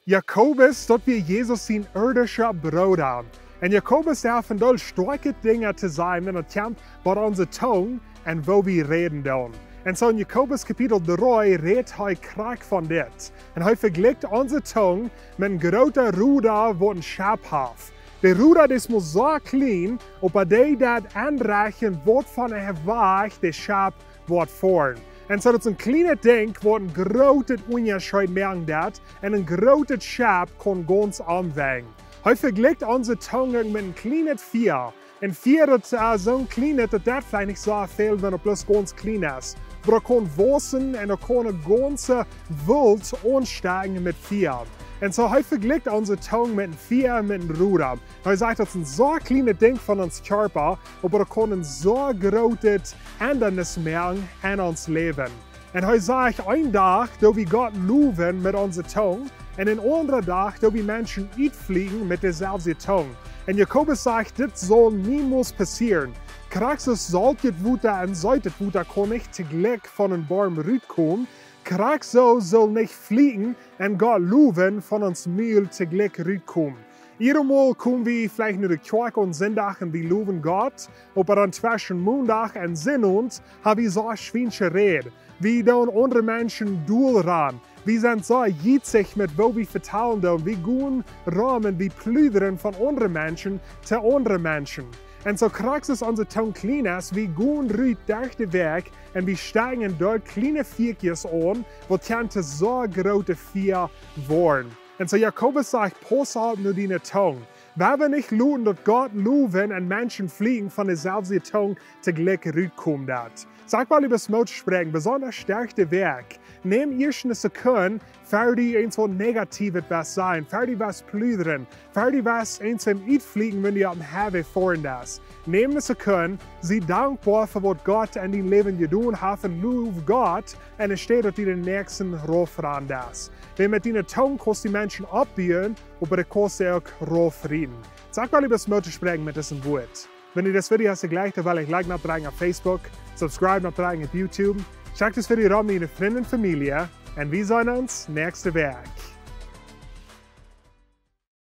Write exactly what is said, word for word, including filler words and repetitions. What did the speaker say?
Jakobus, daut wia Jesus sien irdischa Brooda. Un Jakobus haft een Deel stoakje Dinja to sajen, wan et kjemt bie onse Tung un woo wie räden doonen. Un soo en Jakobus Kapitel dree rät hee krakjt von dit. Un hee vejlikjt onse Tung met een groota Ruda, waut een Schepp haft. De Ruda, dee es mau soo kjlien, oba dee deit aunrieekjen, waut fa een Wajch daut Schepp woat foaren. Un soo daut es een kjlienet Dinkj, waut een grootet Unjascheet moaken deit, un een grootet Schepp kaun gaunz omwenjen. Hee vejlikjt onse Tung met een kjlienet Fia. Un Fia, daut, äh, soo een kjlienet, daut deit veleicht nich soo väl, wan et bloos gaunz kjlien es. Oba daut kaun wausen un daut kaun de gaunze Welt aunstekjen met Fia. Un soo, hee vejlikjt onse Tung met een Fia, met een Ruda. Hee sajcht, daut es een soo kjlienet Dinkj von ons Kjarpa, oba daut kaun een soo grootet Endanis moaken en ons Läwen. Un hee sajcht, een Dach, daut wie Gott lowen met onse Tung, un een aundren Dach, daut wie Menschen utflieekjen met deeselwje Tung. Un Jakobus sajcht, dit saul niemols passieren. Krakjt soo aus soltjet Wota un seetet Wota kaun nich toojlikj von een Boom rutkomen, krakjt soo saul nich flieekjen un Gott lowen von ons Mul toojlikj rutkomen. Jiedatmol kom wie veleicht no de Kjoakj aun Sindach un wie lowen Gott, oba dan tweschen Mondach un Sinowent ha wie soo schwiensche Räd. Wie doonen aundre Menschen dol rannen. Wie sent soo jietsich met waut wie vetalen doonen. Wie gonen rom un wie pludren von aundre Menschen to aundre Menschen. Un soo krakjt soo aus onse Tung kjlien es, wie gonen rut derch de Wäakj un wie stekjen doa kjliene Fiakjes aun, waut kjennen to soo groote Fia woaren. Un soo Jakobus sajcht, pauss opp no diene Tung. Wie woaren nich loten, daut Gott lowen un Menschen flieekjen von deeselwje Tung toojlikj rutkomen deit. Saj mol, leewa Moot spräakjen, besonda derch de Wäakj. Nem ieescht eene Sekund, ver du eent waut Negatiewet woascht sajen, ver du woascht pludren, ver du woascht eent utflieekjen, wan du oppem Highway foaren deist. Nem eene Sekund, sie dankboa fa waut Gott en dien Läwen jedonen haft un low Gott, un enne Städ daut du dän Näakjsten raufrannen deist. Wiels met diene Tung kaust du Menschen oppbuen, oba du kaust see uk raufrieten. Saj mol, leewa Moot spräakjen met disen Wort. Wan die dit Video jefelt, dan well ekj like nodrekjen opp Facebook, subscribe nodrekjen opp YouTube, check dit Video rom met diene Frind un Famielje, un wie seenen ons näakjste Wäakj.